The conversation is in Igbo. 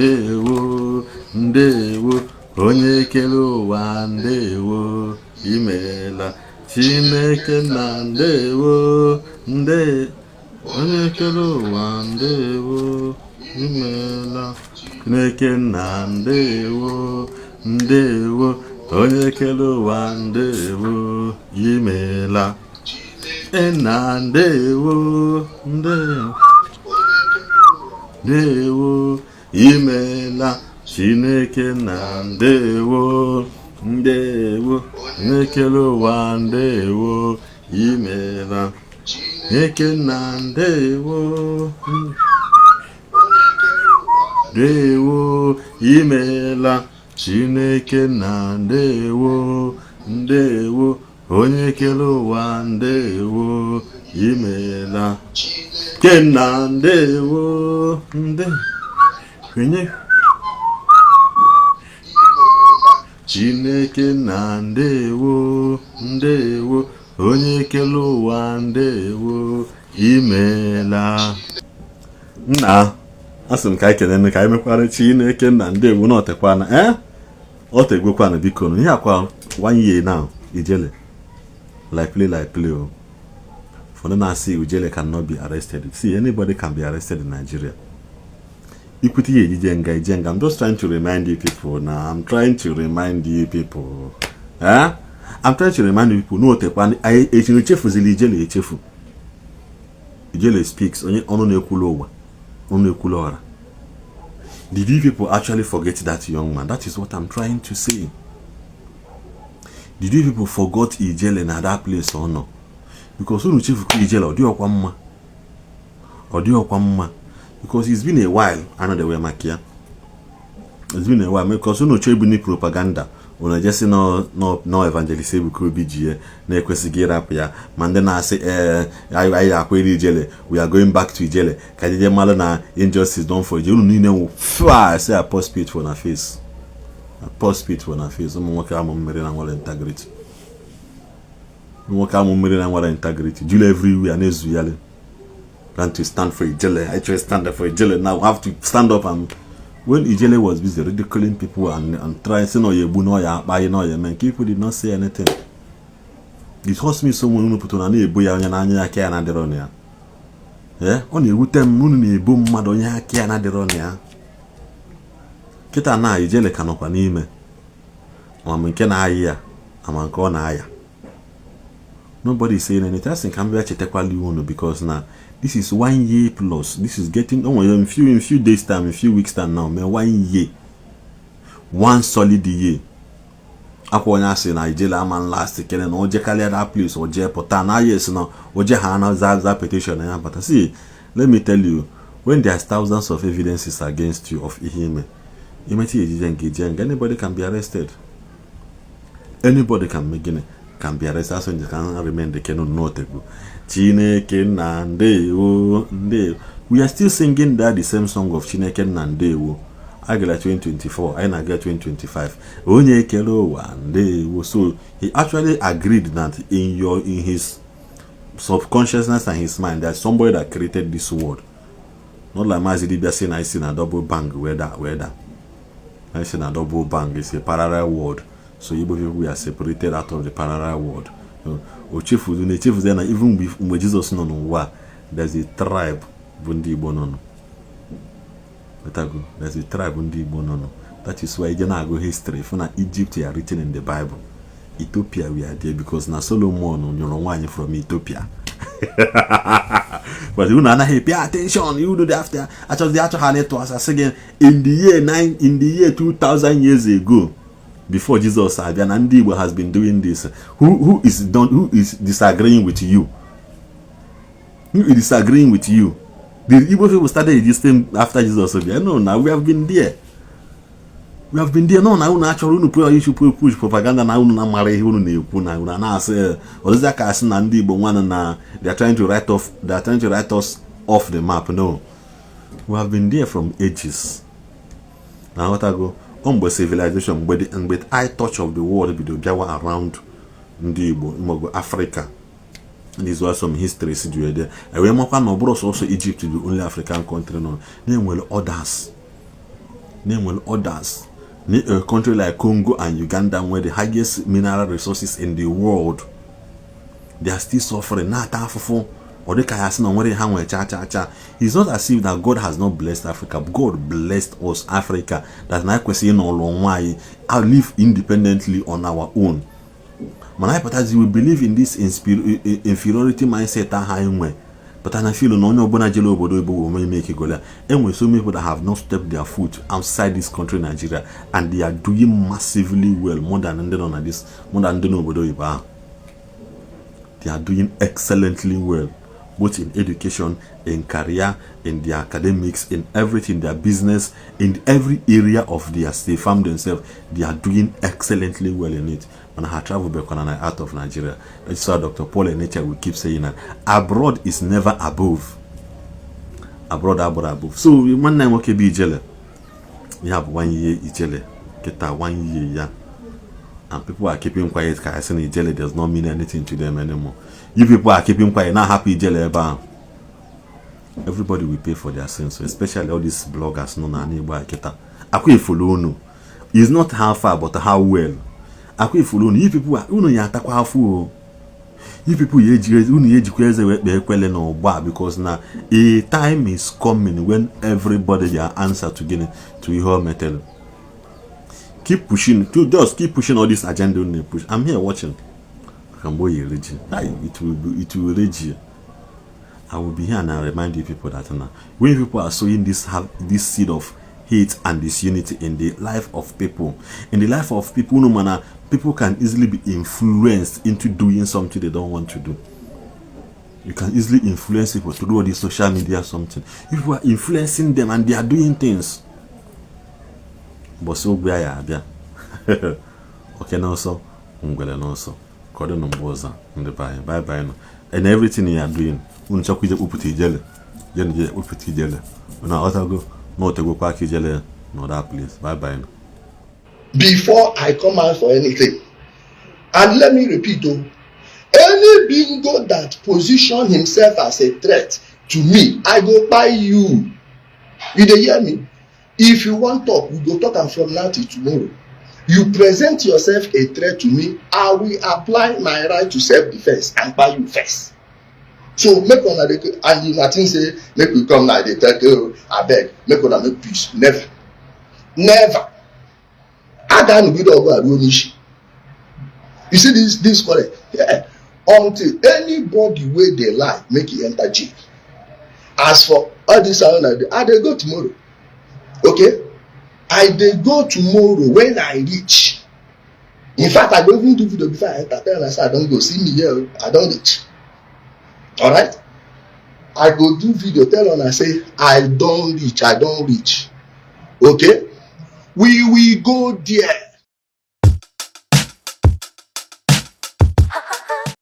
Ndewo, ndewo, onye kere ụwa, ndewo, imeela. Chineke nna, ndewo, nde onye kere ụwa, ndewo, imeela. Chineke nna, ndewo, ndewo, onye kere ụwa, ndewo, imeela. Nna, ndewo, ndewo, ndewo, imeela. Chineke nna, ndewo, ndewo, onye kere ụwa, ndewo, imeela. Chineke nna, ndewo, ndewo, imeela. Chineke nna, ndewo, ndewo, onye kere ụwa, ndewo, imeela. Kenna, ndewo, nde onye Chineke nna, ndewo, ndewo, onye kere ụwa, ndewo, imeela. Nna, asị m ka anyị kelee, ka anyị mekwara Chineke nna ndewo na otekwana otegwekwana, biko. Ihe akwa one year now, Ijele, like play like play o. For ndị na-asị Ijele cannot be arrested, see, anybody can be arrested in Nigeria. Ikwute ihe ejije nga ije nga. I'm just trying to remind you people na I'm trying to remind you people, eh I'm trying to remind you people na otekwa anyị echiri echefuzili Ijele echefu. Ijele speaks, onye ọnụ na-ekwulu ụwa, ọnụ na-ekwulu ọra. Did you people actually forget that young man? That is what I'm trying to say. Did you people forgot Ijele na that place ọ nọ? Because unu chefukwa Ijele, ọ dịghọkwa mma, ọ dịghọkwa mma, because it's been a while anọdewe maka ya. It's been a while, because unu chọọ ibuni propaganda, unu ejesi no Evangelist Ebuka Obi ji ya na-ekwesịghị ịrapụ ya. Ma ndị na-asị, ee, anyị akwere Ijele, we are going back to Ijele ka jeje mmalụ na injustice done for Ijele. Unu niile wụ fua, say I pour spit for na face, I pour spit for na face. Ụmụ nwoke amụ mmiri na nwere integrity, ụmụ nwoke amụ mmiri na nwere integrity julu everywhere na-ezu yali. Want to stand for Ijele, actually stand up for Ijele now, have to stand up. And when Ijele was busy ridiculing people and trying say no ya egbu no ya akpa no ya eme nke, people did not say anything. It hurts me so much. Unu pụtara na na-ebo ya onye n'anya aka ya na-adịrọ na ya. Ee, ọ na-ewute m, unu na-ebo mmadụ onye aka ya na-adịrọ na ya. Kịta na Ijele ka nọkwa n'ime ama nke na-ayị ya, ama nke ọ na-aya. Nobody is saying anything. Asị ka m bịa chetakwala unu, because na this is one year plus. This is getting, oh, in few days time, in few weeks time now, man, one year, one solid year. Akwa onye asị na Ijele ama last kene na o jekarịa that place, o jee pụta na yes, na o je ha na za petition ya pụta. See, let me tell you, when there's thousands of evidences against you of ihe ime imeta ejije nke ije nga, anybody can be arrested. Anybody can make gịnị, can be arrested. Asị nje ka ha remain the kenu n'otegbu. Chineke nna, ndewo, ndewo. We are still singing that the same song of Chineke nna, ndewo. Agara 2024, anyị na-aga 2025. Onye kere ụwa, ndewo. So he actually agreed that in his subconsciousness and his mind, there's somebody that created this world. Not like Mazi Dibia say na isi na double bang weda weda. I say na double bang is a parallel world. So Igbo people, we are separated out of the parallel world. O chefuzu na echefuzu na even mgbe Jizọs nọ n'ụwa, there's a tribe bụ ndị Igbo nọ nụ. There's a tribe ndị Igbo nọ nụ. That is why ije na-agụ history fụ na Egypt are written in the Bible. Ethiopia, we are there, because na Solomon nyụrụ nwaanyị from Ethiopia. But unu anaghị pay attention. You know the after achọzi achọ ha na-ịtụ asị gị in the year 9, in the year 2000 years ago, before Jesus abịa, na ndị Igbo has been doing this. Who is done, who is disagreeing with you? Who is disagreeing with you? The Igbo people started existing after Jesus bịa? No, na we have been there, we have been there. No, na unu achọrọ unu put issue, push propaganda na unu na-amara ihe unu na-ekwu, na unu na-asị ọzịza ka asị na ndị Igbo nwanne na they are trying to write off, they are trying to write us off the map. No, we have been there from ages. Na nghọtago ọ mgbe civilization, mgbe eye touch of the world bido bịawa around ndị Igbo maọbụ Africa. These were some histories ji wee ewee makwa na ọ bụrụ sọsọ Egypt, the only African country nọ na-enwere others. Na-enwere others, a country like Congo and Uganda nwere the highest mineral resources in the world. They are still suffering, na-ata afụfụ. Ọ dịka ya sị na nwere ha nwere cha cha cha. It's not as if that God has not blessed Africa. God blessed us, Africa, that na anyị kwesịrị ịnọrọ onwe anyị, live independently on our own. Mana anyị pụtazi, we believe in this inferiority mindset ahụ anyị nwe, pụta na feel na onye ọbụla jere obodo oyibo bụ ome ime ikegole. Enwere so many people that have not stepped their foot outside this country, Nigeria, and they are doing massively well, more than ndị nọ na this, more than ndị n'obodo oyibo ahụ. They are doing excellently well, both in education, in career, in their academics, in everything, their business, in every area of their they found themselves, they are doing excellently well in it. Mana ha travel back on out of Nigeria. That's why Dr. Paul Enenche will keep saying that abroad is never above. Abroad, abroad, above. So nwanne anyị nwoke bụ Ijele, ya bụ one year Ijele kịta, one year ya, and people are keeping quiet ka asị na Ijele does not mean anything to them anymore. You people are keeping quiet, na-ahapụ Ijele ebe ahụ. Everybody will pay for their sins, especially all these bloggers nọ n'ala Igbo a kịta. Akwa ifulu unu is not how far but how well. Akwa ifulu unu, you people, unu ya atakwa afụ o. You people ya eji unu ya ejikwa eze wee kpee ekwele n'ụgbọ a, because na a time is coming when everybody their answer to gịnị, to ihe o metere. Keep pushing to just keep pushing all this agenda unu push. I'm here watching. Maka mgbe o yi eri ji, it will reji. I will be here and I remind you people that now when people are sowing this, have this seed of hate and disunity in the life of people, in the life of people, no matter, people can easily be influenced into doing something they don't want to do. You can easily influence people through all this social media something. If you are influencing them and they are doing things, but so ogbe ya abịa oke n'ọsọ, ngwere n'ọsọ. Ka ọ dị na mgbe ọzọ, ndị be anyị. Bye bye nọ. And everything you are doing, unu chọkwa ije kpụpụta Ijele, jenu je kpụpụta Ijele. Unu aghọtago na otegokwa aka Ijele na that place. Bye bye nọ. Before I come out for anything. And let me repeat oh, any bingo that position himself as a threat to me, I go buy you. You dey hear me? If you wan talk, we go talk am from now till tomorrow. You present yourself a threat to me, I will apply my right to self-defence and kpai you first. So make una dey, and una think say make we come now dey tell, "Oh, abeg, make una make peace." Never, never. A ga-anọgide ọgụ a ruo n'isi. You see this quarrel, yeah, until anybody wey dey lie make e enter jail. As for all this one, I dey go tomorrow, okay? I dey go tomorrow. When I reach, in fact, I go even do video before I enter, tell una say I don go. See me here, I don reach. Alright, I go do video, tell una say I don reach, I don reach. Okay, we will go there.